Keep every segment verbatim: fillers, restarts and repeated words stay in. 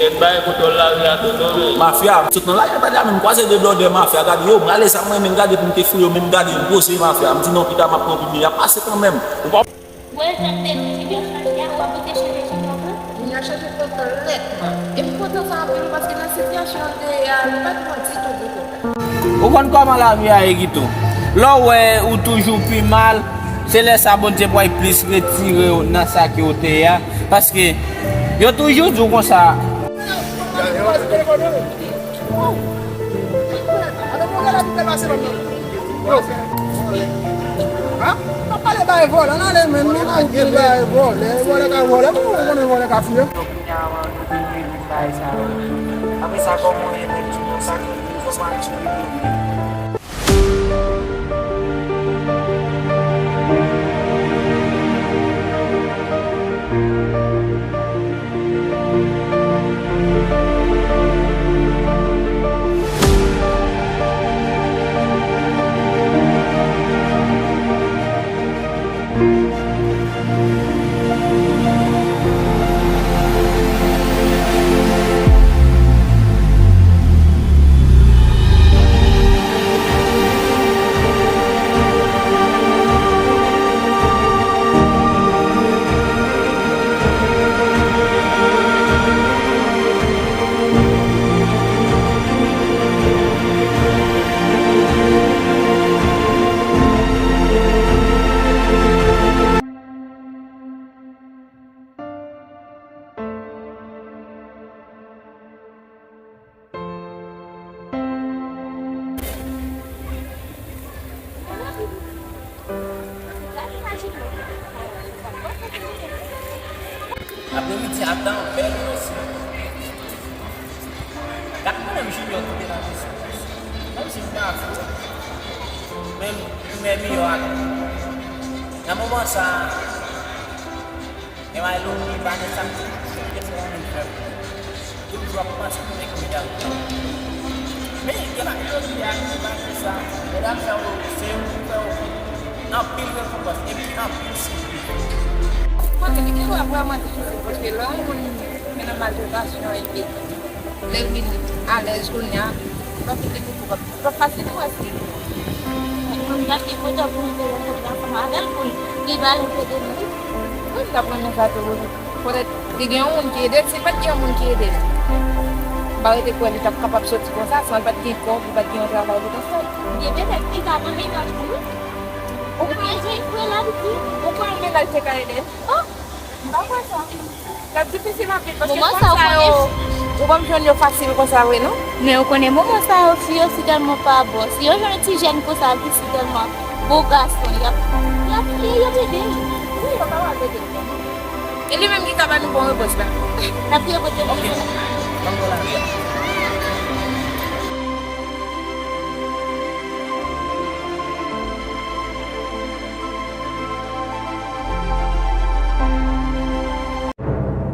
Mèt bay kontwòl lari a tou non men. Mafya, m sot nan lari a talè a, men m kwaze de blòdè mafya, gade yo, m rale sa m renmen, m gade pou m te fouye yo, men m gade, m poze mafya, m di non, pita m ap pran pibye, y ap pase kanmenm. Ou pa Wè jan m te di w, chanje a, w ap rete chanje chanje a tou. Moun yo chanje kontan nètman. E m kontan sa anpil wi, paske nan sitiyasyon l te ye a, li pa t bon ditou, ditou. Ou konn kòman lavi a ye, Guito? Lè w wè ou toujou pi mal, se lè sa Bondye pral plis retire w nan sa ke w te ye a. Paske yo toujou di w konsa. Gade, gade, gade, gade. Gade, gade, gade, gade, gade. Yo. Ha? N ap pale bay vòlè, n ale, men, men, n al di bay vòlè, vòlè ka vòlè, pou ou konnen vòlè ka fouye. Yo kounye a, yo te vin bay sa yo. Apre sa, kòman w ye, menm, ti moun sa ki vin, kòman w ye? Apremidi a tan bèl mesye. Gad mwen menm Junior ki te nan mesye. Menm si m pa fou, men m miyò ak li. Nan moman sa a, Gen bagay lòt ki pa gen sa m toujou chèche fè yon moun fè m. Toujou ap panse pou nèg medam. Men, gen bagay lòt ki a gen bagay sa. Medam sa yo, se yo ki fè yo anpil rekonpans epi anpil sipriz. Kote li gen dwa vrèman difisil, paske lè yon moun gen nan maltretasyon epi lè l vin alèz kounye a, li pa kite pou pou Pa fasil pou wè si moun gade kote pou li te rankontre ansanm avè l pou li ba l enpe de li. Wi, m t ap renmen sa tou, wi. Petèt li gen yon moun ki ede l, si l pa t gen yon moun ki ede l, m pa rete kwè li t ap kapab soti konsa, san l pa t gen kòb, li pa t gen yon travay li t ap fè. Gen petèt li ka nan mennaj tou, wi. Ou kwè, ou kwè l ap di, ou kwè yon mennaj te ka ede l? Oh! M pa kwè sa. L ap difisil anpil, paske fanm sa yo, ou pa p jwenn yo fasil konsa vre, non. Men ou konnen moman sa yo, fi yo si tèlman pa bon. Si yo jwenn yon ti jèn konsa ki si tèlman bon gason, y ap, y ap, y ap ede l. Wi, yo kapab ede l. E li menm ki ka ba nou bon repons la. N ap priye pou te. Ok. N ap pran lari a.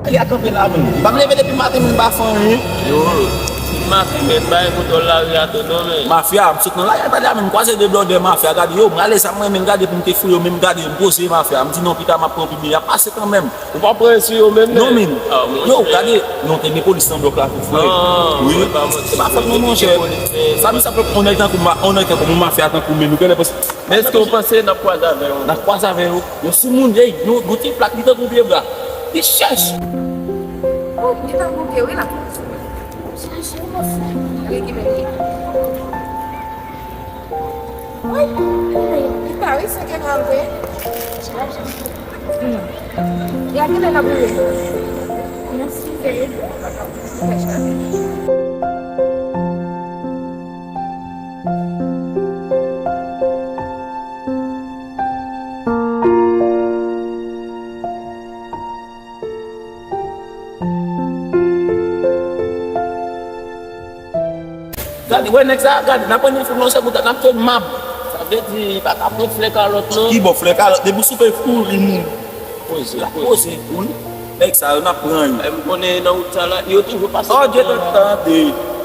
Li a kanpe la menm. M pa m leve depi maten, m pa fè anyen. Yo, depi maten, men bay kontwòl lari a tou non, men. Mafya, m sot nan lari a talè a, men m kwaze de blòdè mafya, gade yo, m rale sa m renmen, m gade pou m te fouye yo, men m gade, m poze mafya, m di non, pita m ap pran pibye, y ap pase kanmenm. Ou pa pran sou yo menm, non, men. Yo, gade, non, te gen polis nan blòk la tou, frè. Wi, se pa fòt mwen, monchè. Sa, misye ap yon nèg tankou m, yon nèg tankou m, yon mafya tankou m, men nou genlè panse. Men èske w panse n ap kwaze avè yo? N ap kwaze avè yo. Yon soumoun, ey, yon, yon ti plak, li tankou pye bwa. Li chèch. Oh, li tankou pye, wi, la. Chèche, monchè. Gade ki bèl li. Wi, li pa wi, se gen mal vre. Hmm. E a kilè n ap rive? Nan sizè. Gade, wè nèg sa a, gade, n ap pran infòmasyon pou n ap fè mab. Sa vle di, pa ka pran flè kalòt, non. Ki bò flè kalòt? Depi w soupe kouri moun. Poze, poze, wi. Nèg sa yo, n ap pran yo. M konnen nan wout sa la, yo toujou pase. Oh, Dye, tande.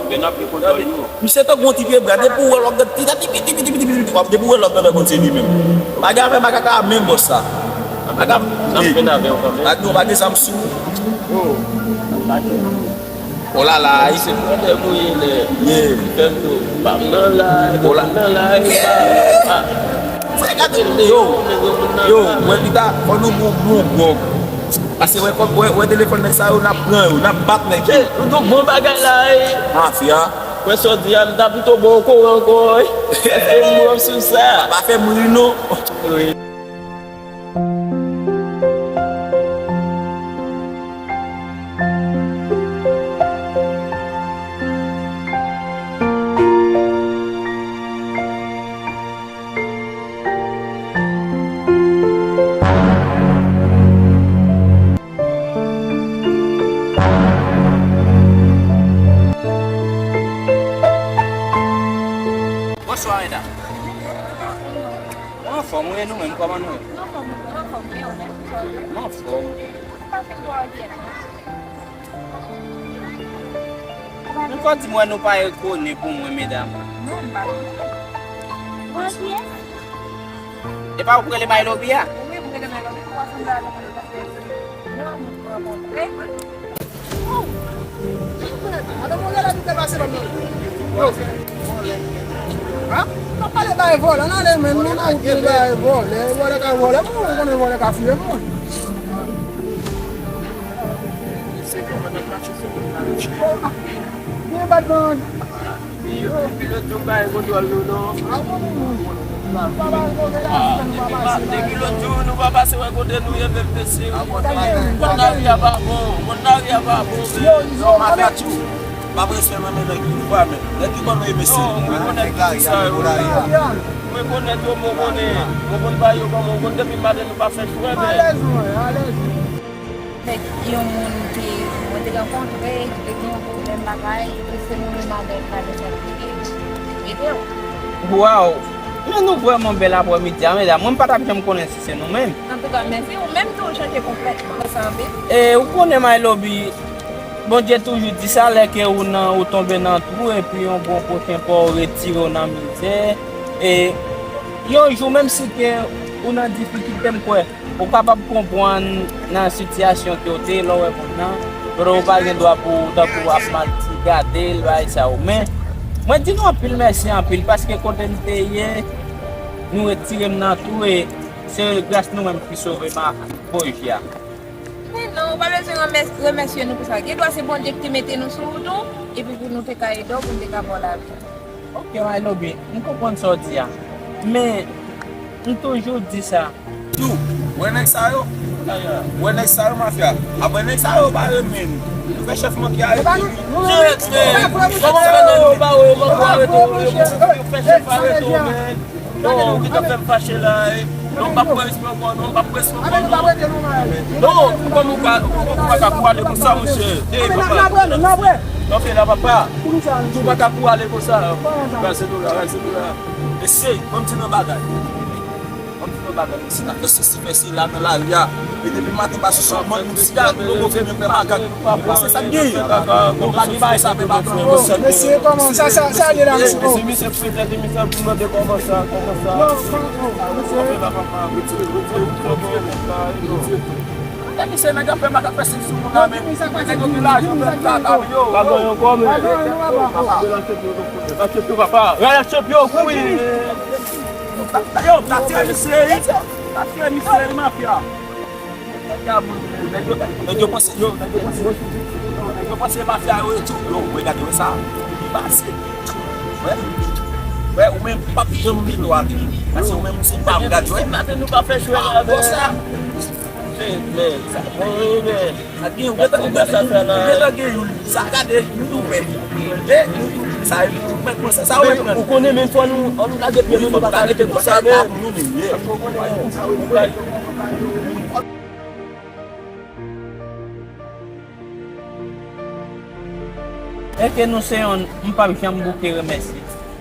Men n ap gen kontwòl yo. Misye tankou yon ti pye bwa, depi w wè l w ap gade, depi w wè l w ap gade, konn se li menm. Bagay avè makaka a menm bòs sa. Bagay, n ap vin avè w kanmenm. Ak nou, pa gen zam sou. Yo. N ap lage. Olala, Ayisyen. Se pwodèm ou ye, nèg. Yeah. Fè m tou. Pa m nan la, oh la, nan la, e pa. Frè, gade, yo, yo, wè pita, fò nou bon, bon, bon. Paske wè, wè, wè telefòn nèg sa yo, n ap pran yo, n ap bat nèg yo. Ou tou bon bagay la, e. Mafya. Wè sa w di a, m ta pito ba w kore ankò, e. Èske m wè w sou sa? Pa fè m ri, non. Wi. Bonswa, medam. Mwen anfòm, wi, e nou menm, kòman nou ye? Mwen anfòm, wi, e ou menm? Mwen anfòm. Men fò di mwen nou pa rekonnen pou mwen, medam. Non, m pa rekonnen. Mwen anfòm. E pa ou k rele Mylobi a? Wi, m rele Mylobi, pou w sanble avèk mwen, paske non, m rankontre. Gade mwen la, li te pase ban mwen. Yo. Ha? N ap pale bay vòlè, n ale menm, nou nan wout nou bay vòlè, vòlè ka vòlè, mwen konnen vòlè ka fouye mwen. Gen bat nan. Depi lòt jou m pa gen kontwòl nou non. Ah, depi lòt jou nou pa pase wè kote nou ye menm mesye. Moun lari a pa bon, moun lari a pa bon. Yo, yo, yo, Matachou. Pa prese nan men nèg ki vwa men. Nèg ki ban nou ye mesye. Non, m rekonèt tout sa yo. M rekonèt yo, mwen konnen. Mwen konn bagay yo kòman, mwen konn depi maten nou pa fè frè men. Alèz mwen, alèz mwen. Avèk yon moun ke mwen te rankontre, ki te gen yon pwoblèm lakay, e se mwen menm avè l k al ede w. Waw! Men nou vrèman bèl aprèmidi a, medam. Mwen m pa t ap janm konnen si se nou menm. Antouka, mèsi ou menm tou, ou chanje konplètman. Mèsi anpil. E ou konnen, Mylobi, Bondye toujou di sa, lè ke ou nan, ou tonbe nan twou, epi yon bon pwochen pa w retire w nan mizè, e yon jou, menm si ke ou nan difikilte, m kwè, ou kapab konprann nan sitiyasyon ke w te ye lè w wè moun nan, kote ou pa gen dwa pou w tankou ap mal ti gade l, bagay sa yo. Men, mwen di nou anpil mèsi anpil, paske kote m te ye, nou retire m nan twou, e se gras nou menm ki sove m a jodi a. Men non, ou pa bezwen remès-, remèsye nou pou sa. Gen dwa se Bondye ki te mete nou sou wout ou, epi pou nou te ka ede w, pou nou te ka ba w lavi. Ok, Mylobi, m konprann sa w di a. Men, m toujou di sa. Yo, wè nèg sa yo? Wè nèg sa yo, mafya? Apre nèg sa yo pa renmen nou. Nou fè chèf manke a rete. Kòman fè nèg yo pa wè yo manke arete w, yo fè chèf arete w, men. Non, ou gentan fè m fache la, e. Non, m p ap pran respè ankò, non, m p ap pran respè ankò, non. Non, ou kòman ou pa, ou pa ka pwale konsa, monchè. Ey, papa. Nan fè la, papa. Ou pa ka pwale konsa. Ranse nou la, ranse nou la. Mesye, ban m di nou yon bagay. Ban m di nou yon bagay, mesye, n ap fè sesi fè sela nan lari a. E depi maten pase sou moun, moun siga, nou bon fè menm fè makak. Se sa k genyen. Bon, pa gen bagay sa, men pa pran. Mesye, kòman sa, sa, sa ye la, mesye? Mesye, misye prezante misye pou mande kòman sa, kòman sa. Non, non, non, mesye. Misye nèg ap fè makak fè sesi sou moun la, men nèg yo gen lajan, fè kaka, yo. Pa gen yon kòman. Rele chanpyon, papa. Rele chanpyon, kouri. Yo, ta tire misye, wi. Ta tire misye, wi, mafya. Nèg yo, nèg yo panse, yo, nèg yo panse, nèg yo panse mafya yo, yo, yo, wè, gade, wè sa. Li pase. Wè. Wè, ou menm, p ap janm vin dwa. Paske ou menm, ou se pa, gade, wè. Maten nou pa fè chwe avè. Sa. Men, men, sa, men, men. Ou gentan gen youn, sa gade, youn ouvè. E, sa, ou mèt pran sa, sa ou mèt pran. Ou konnen, men fò nou, ann lage pye nou, nou pa ka rete konsa, men. E ke nou se yonn, m p ap janm bouke remèsye.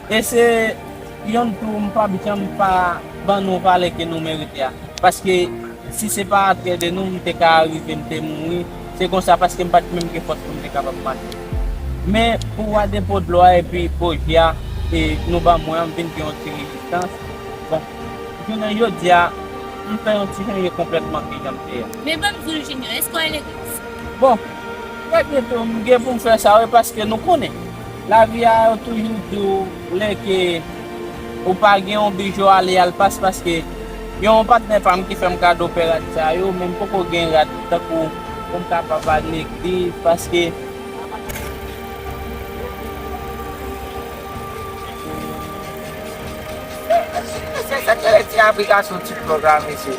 E se yonn tou, m p ap janm pa ban nou valè ke nou merite a. Paske si se pa atè de nou, m te ka rive, m te mouri. Se konsa, paske m pa t menm gen fòs pou m te kapab mache. Men pou wa depo dlo a epi pwojè a, e nou ban mwen an, m vin gen yon ti rezistans. Bon, jounen jodi a, m fè yon ti chanje konplètman ki jan m te ye a. Men ban m di w, Junior, èske w al legliz? Bon, Trè byento, m gen pou m fè sa, wi, paske nou konnen. Lavi a, yo toujou di w, lè ke ou pa gen yon bijou, ale al pas, paske yon patnè pa m ki fè m kado pè rad sa yo, men m poko gen rad tankou pou m kapab al legliz, paske Mesye, sa k rele ti aplikasyon TikTok la, mesye?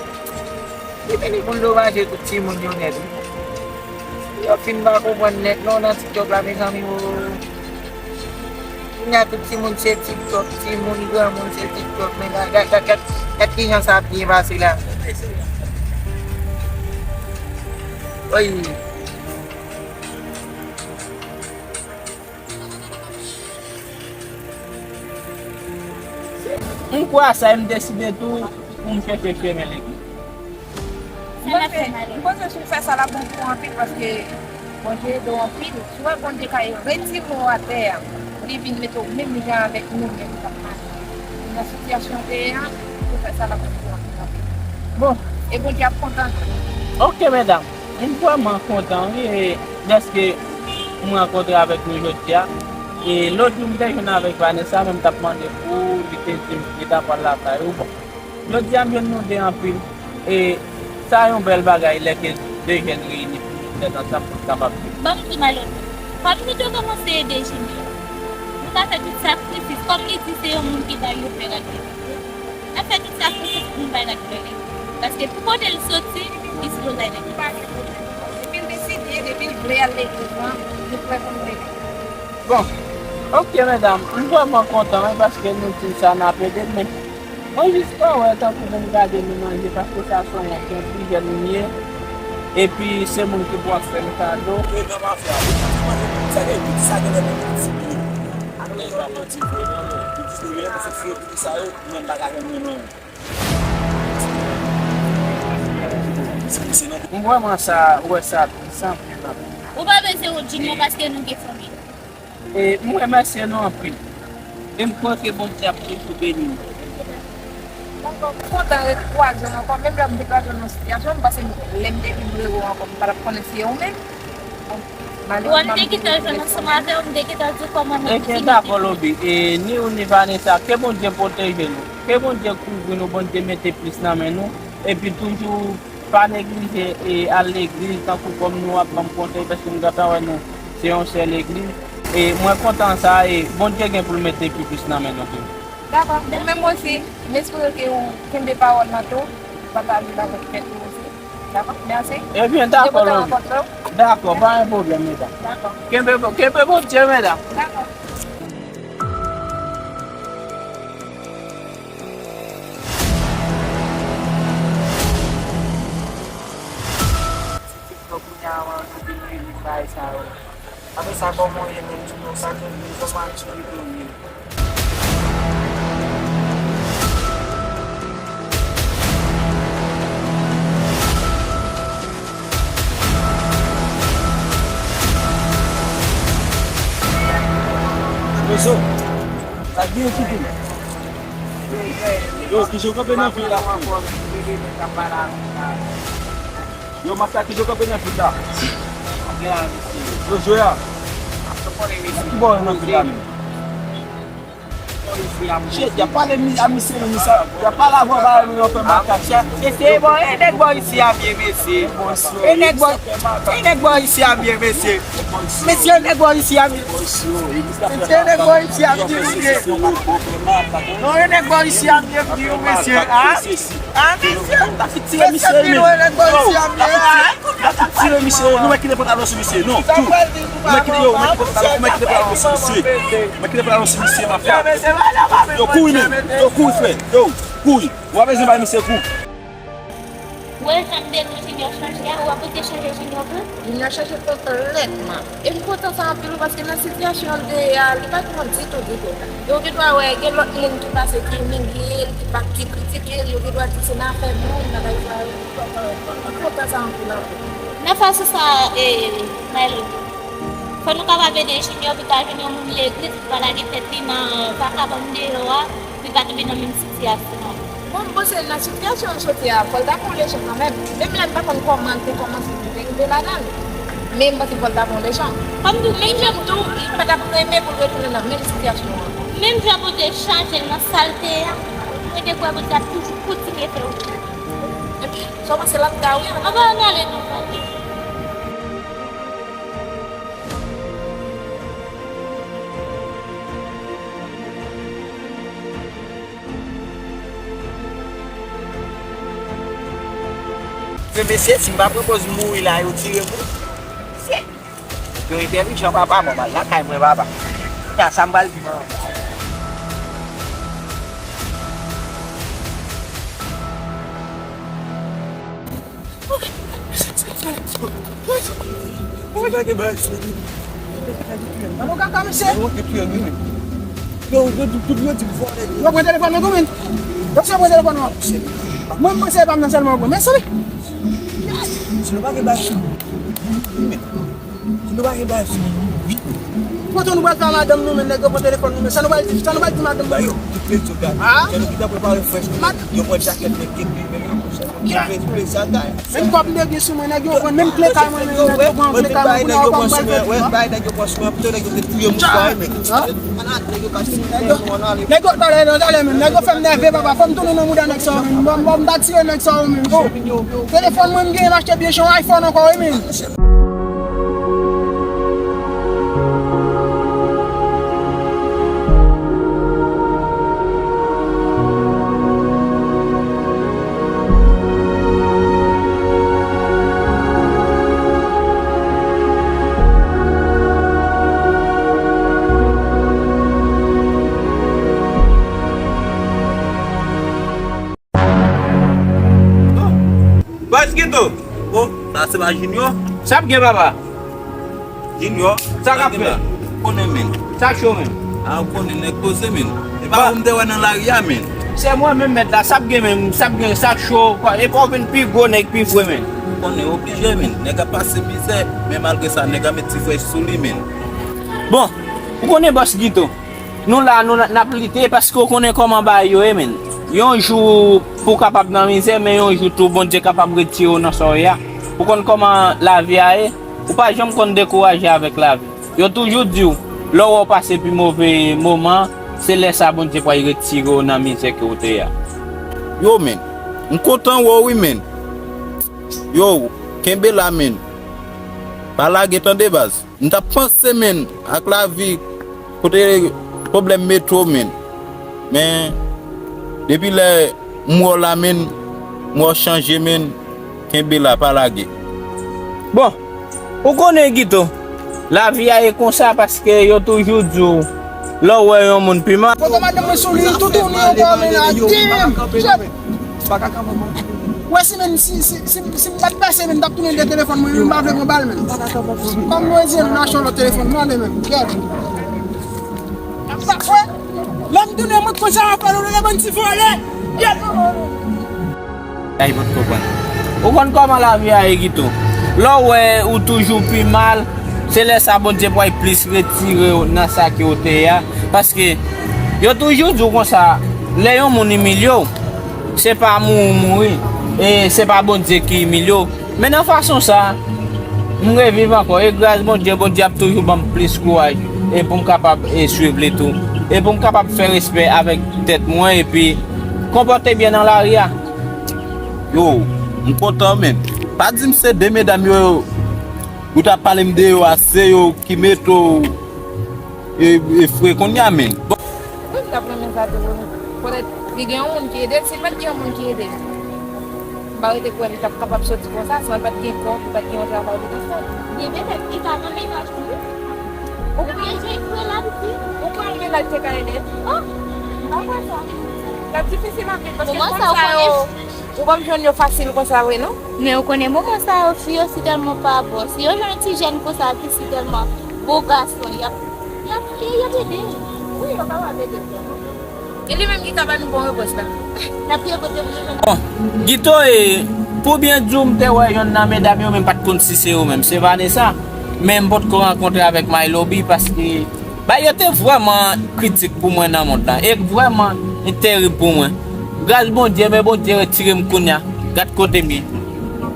Li vini pou l dommaje tout timoun yo nèt, wi. Yo fin pa konprann nèt non nan TikTok la, mezanmi, o. Kounye a tout timoun se TikTok, timoun, granmoun se TikTok, men gad, gad, gad, gad, gad kijan sa ap byen pase la. Oy. M kwè a sa, e m deside tou pou m chèche chemen legliz. Sa n ap fè, Malen? M panse si w fè sa l ap bon pou ou anpil, paske Bondye ede w anpil. Si w wè Bondye ka retire w atè a, pou li vin mete w menm jan avèk nou menm k ap mache nan sitiyasyon w te ye a, si w fè sa l ap bon pou ou anpil, anpil. Bon. E Bondye ap kontan. Ok, medam. M vrèman kontan, wi, e dèske m rankontre avèk nou jodi a. E lòt jou, m te jwenn avèk Vanessa, men m t ap mande pou li te di m li ta pral lakay ou. Bon, jodi a, m jwenn nou de anpil. E sa yon bèl bagay lè ke de jèn reyini pou nou tèt ansanm pou n kapab viv. Ban m di w, Malen, kòm nou te kòmanse ede Junior, nou ka fè tout sakrifis. Kòm li di se yon moun ki bay yo pè rad. N ap fè tout sakrifis pou n bay rad. Paske pou kote l soti, li sipoze al legliz. Pa gen pwoblèm. Depi l deside, depi l vle al legliz lan, nou prè pou n ede. Bon, ok, medam, m vrèman kontan, wi, paske nou di sa n ap ede, men mwen jis pa wè tankou pou m gade nou manje, paske sa se yon, se yon ti jèn nou ye, epi se moun ki pou ap fè n kado. E nan mafya, li pa di manje, sa gen, sa gen lè menm ti. Ak lè yo ap manti vre, non, non. Li di, se lè, se fo, li di sa yo, mwen m pa ka renmen, non. M vrèman sa, wè sa tris anpil, anpil. Ou pa bezwen wont Junior paske nou gen fanmi. E m remèsye nou anpil. E m kwè ke Bondye ap toujou beni nou. Dakò, m kontan retwouve w ankò. Menm lè m te twa zòn nan sitiyasyon, m panse lè m te vin rele w ankò, m pa t ap konnen si se ou menm. Bon, malere, m te kite l jwenn ansanm avè w, m te kite l di w kòman nou. Ebyen, dakò, Lobi. E ni ou ni Vanessa, ke Bondye pwoteje nou. Ke Bondye kouvri nou, Bondye mete plis nan men nou. Epi toujou pa neglije e al legliz, tankou kòm nou ap ban m konsèy, paske m gentan wè nou se yon sèl legliz. E mwen kontan sa, e Bondye gen pou l mete pi plis nan men nou toujou. Dakò, ou menm osi, m espere ke ou kenbe pawòl lan tou, pataje l avèk tèt ou osi. Dakò, mèsi. Ebyen, dakò, Lobi. Dakò, pa gen pwoblèm, medam. Dakò. Kenbe, kenbe Bondye, medam. Dakò. Ti TikTok kounye a, man, nou vin rive bay sa yo. Apre sa, kòman w ye menm, Junior? Sa k rive, kòman aktivite w ye? Rezo, sa k gen ki di? Yo, kijan w kanpe nan vil la? Yo, mafya, kijan w kanpe nan vil la? Yo, jwe a. Ki bò w nan vil la menm? Shit, y ap pale mi-, a misye, misye, y ap pale avè w, ba nou yon fè makak. Mesye, bon, e nèg bò isi a byen, mesye. E nèg bò, e nèg bò isi a byen, mesye. Mesye, nèg bò isi a byen. Mesye, nèg bò isi a byen, mesye. Non, e nèg bò isi a byen, mesye. Ah, ah, mesye. Mesye, pi lwen, nèg bò isi a byen, ah. N ap tou tire misye, nou mèt kite pantalon sou misye, non, tou. Nou mèt kite, yo, mèt kite pantalon, mèt kite pantalon sou misye. Mèt kite pantalon sou misye, mafya. Yo, kouri menm. Yo, kouri, frè. Yo, kouri. Ou pa bezwen bay misye kou. Ou wè jan m te di w Junior chanje a, ou wè kote chanje Junior pran? Junior chanje konplètman. E m kontan sa anpil wi, paske nan sitiyasyon l te ye a, li pa t bon ditou, ditou. Yo gendwa wè, gen lòt moun ki pase, ki imilye l, ki pa, ki kritike l, yo gendwa di se nan afè moun, bagay sa yo. M kontan sa anpil, anpil. Nan fason sa, e, Maylou, fò nou kapab ede Junior pou l ka vin yon moun legliz, pou l pa lage tèt li nan vakabòn deyò a. Li pa tonbe nan menm sitiyasyon an. Bon, m panse nan sitiyasyon l soti a, fò l ta pran leson kanmenm. Menm lè l pa konn kòman l te kòmanse, li te rive ladan l. Men m panse Pòl ta pran yon lejand. Kòm tou, menm jan m tou, li pa t ap renmen pou l retounen nan menm sitiyasyon an. Menm jan Bondye chanje l nan sa l te ye a, mwen te kwè Bondye ap toujou kontinye fè w. Epi, sa w panse l ap ta wi? Anba ann ale non, pale. Men mesye, si m pa pran pòz mouri la, yo tire m wi. Mesye, yo entèlijan papa, bon, m al lakay mwen papa. Kounya sa m pral di manman m? Mwen pa gen bagay sou li. Mwen kaka, mesye. Mwen te touye li, men. Yo, yo, tout, tout, yo di m vòlè li. Yo pran telefòn mwen tou, men. Yo se pran telefòn mwen. Mwen, mwen se pa m nan sèlman yo pran. Men sou li. Si nou pa gen bagay sou li, men. Si nou pa gen bagay sou li, wi. Kote nou pral fè a madanm nou, men nèg yo pran telefòn nou, men sa nou pral di, sa nou pral di madanm nou? Yo, tout rezo gade. Ah? Jan nou gentan prepare frèch nou, yo pran jakèt nèg epi menm yo konsa. Yo vle, vle sa kay. Menm kòb m te gen sou mwen, nèg yo pran, menm kle kay mwen, menm nèg yo pran kle kay mwen, kounye a yo pa m pral fè tou, ah. Bay nèg yo pran sou mwen, pito nèg yo te touye mouchwa, men. Ah? Nèg yo, nèg yo, talè, talè, talè, menm. Nèg yo fè m nève, papa. Fò m tounen nan mouda nèg sa yo, menm. Bon, bon, m ta tire nèg sa yo, menm. Oh. Telefòn mwen, m genyen, m achte byen chen, yon iPhone ankò, wi, menm. Bòs Gito! Oh, sa se pa Junior? Sa ap gen, papa? Junior, sa k ap fèt? Konnen, men. Sa cho, men. A, ou konnen nèg poze, men. E pa ou m te wè nan lari a, men. Se mwen menm, mèt la, sa ap gen, men, sa ap gen, sa cho, e pa w vin pi gwo nèg pi vre, men. Ou konnen oblije, men. Nèg ap pase mizè, men malgre sa, nèg ap met ti frèch sou li, men. Bon, ou konnen Bòs Gito. Nou la, nou n ap lite paske w konnen kòman bagay yo ye, men. Yon jou pou w kapab nan mizè, men yon jou tou Bondye kapab retire w nan sa w ye a. Ou konn kòman lavi a ye, ou pa janm konn dekouraje avèk lavi. Yo toujou di w, lè w wè w pase pi move moman, se lè sa Bondye pral retire w nan mizè ke w te ye a. Yo, men, m kontan wè w wi, men. Yo, kenbe la, men. Pa lage, tande, baz. M t ap panse, men, ak lavi, kote pwoblèm mete w, men. Men, depi lè m wè w la, men, m wè w chanje, men, kenbe la, pa lage. Bon, ou konnen, Gito, lavi a ye konsa paske yo toujou di w, lè w wè yon moun pi mal. Foto madanm mwen sou li, toutouni ankò, men, la, damn! Wè si, men, si, si, si, si m pa t pèse, men, m t ap tounen de telefòn mwen, men m pa vle pran bal, men. Kòm nou ezi, nou achte yon lòt telefòn, nou ale, men. Gad. Sa fè? Lè m tounen, mwen konsa, an fè nou, lè bann ti vòlè. Gad. Ay, mwen konprann. Ou konn kòman lavi a ye, Gito. Lè w wè ou toujou pi mal, se lè sa Bondye pral plis retire w nan sa ke w te ye a. Paske yo toujou di w konsa, lè yon moun imilye w, se pa mouri w mouri, e se pa Bondye ki imilye w. Men nan fason sa, m reviv ankò. E gras Bondye, Bondye ap toujou ban m plis kouraj. E pou m kapab, e swiv li tou. E pou m kapab fè respè avèk tèt mwen, epi konpòte byen nan lari a. Yo, m kontan, men. Pa di m se de medam yo, ou t ap pale m de yo a, se yo ki mete w e, e fre kounye a, men. Bon. Mwen t ap renmen sa tou, wi. Petèt, li gen yon moun ki ede l. Si l pa t gen yon moun ki ede l, m pa rete kwè li t ap kapab soti konsa, san l pa t gen kòb, li pa t gen yon travay li t ap fè. Li petèt, li ka nan mennaj tou, wi. Ou kwè? Li gen fre la, piti. Ou kwè yon mennaj te ka ede l? Oh, m pa kwè sa. L ap difisil anpil, paske fanm sa yo, ou p ap jwenn yo fasil konsa vre, non. Men ou konnen moman sa yo, fi yo si tèlman pa bon. Si yo jwenn yon ti jèn konsa ki si tèlman bon gason, y ap, y ap, y ap ede l. Wi, yo kapab ede l. E li menm ki ka ba nou bon repons la. N ap priye pou Dye pou nou jwenn. Bon, Gito, e, pou byen di w, m te wè yonn nan medam yo, men m pa t konn si se yo menm. Se Vanessa. Men m potko rankontre avèk Mylobi paske bagay yo te vrèman kritik pou mwen nan mond lan. E vrèman terib pou mwen. Gras Bondye, men Bondye retire m kounye a. Gad kote m ye.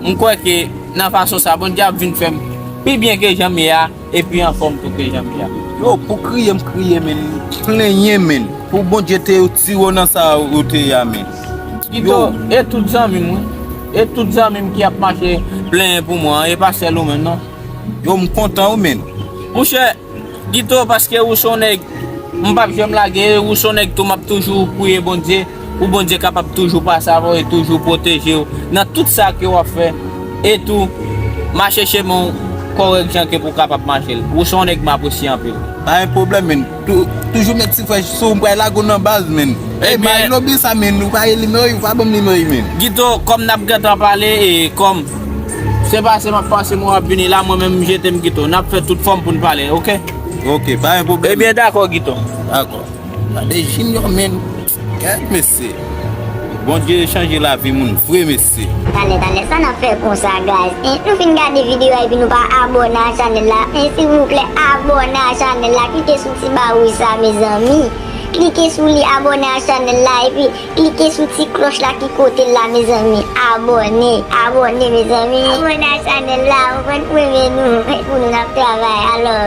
M kwè ke nan fason sa, Bondye ap vin fè m pi byen ke jan m ye a, e pi anfòm tou ke jan m ye a. Yo, pou kriye, m kriye, men, plenyen, men. Pou Bondye te retire w nan sa ou te ye a, men. Gito, e tout zanmi m, wi. E tout zanmi m ki ap mache plenyen pou mwen, e pa sèl ou menm, non. Yo, m kontan, wi, men. Monchè, Gito, paske ou se yon nèg, m p ap janm lage, ou se yon nèg tou, m ap toujou priye Bondye, pou Bondye kapab toujou pase avè w e toujou pwoteje w nan tout sa ke w ap fè. E tou, mache chemen w kòrèk jan ke pou w kapab mache l. Ou se yon nèg m apresye anpil. Pa gen pwoblèm, men. Tou-, toujou met ti frè sou ou, m pral lage w nan baz, men. Ey, ebyen, bay Lobi sa, men. Ou pa gen nimewo, ou pa ban m nimewo, men. Gito, kòm n ap gentan pale, e kòm se pase m ap pase, mwen ap vini la, mwen menm m jete m Gito. N ap fè tout fòm pou n pale, oke? Oke, pa gen pwoblèm. Ebyen, dakò, Gito. Dakò. Gade Junior, men. Gad, mesye. Bondye chanje lavi moun vre, mesye. Talè, talè, sa n ap fè konsa, guys? En, nou fin gade videyo a epi nou pa abòne a chanèl la. En, silvouplè, abòne a chanèl la. Klike sou ti ba wouj sa, mezanmi. Klike sou li, abòne a chanèl la, epi klike sou ti klòch la ki kote l la, mezanmi. Abòne, abòne, mezanmi. Abòne a chanèl la, ou konn, pou nou, pou nou n ap travay. Alò.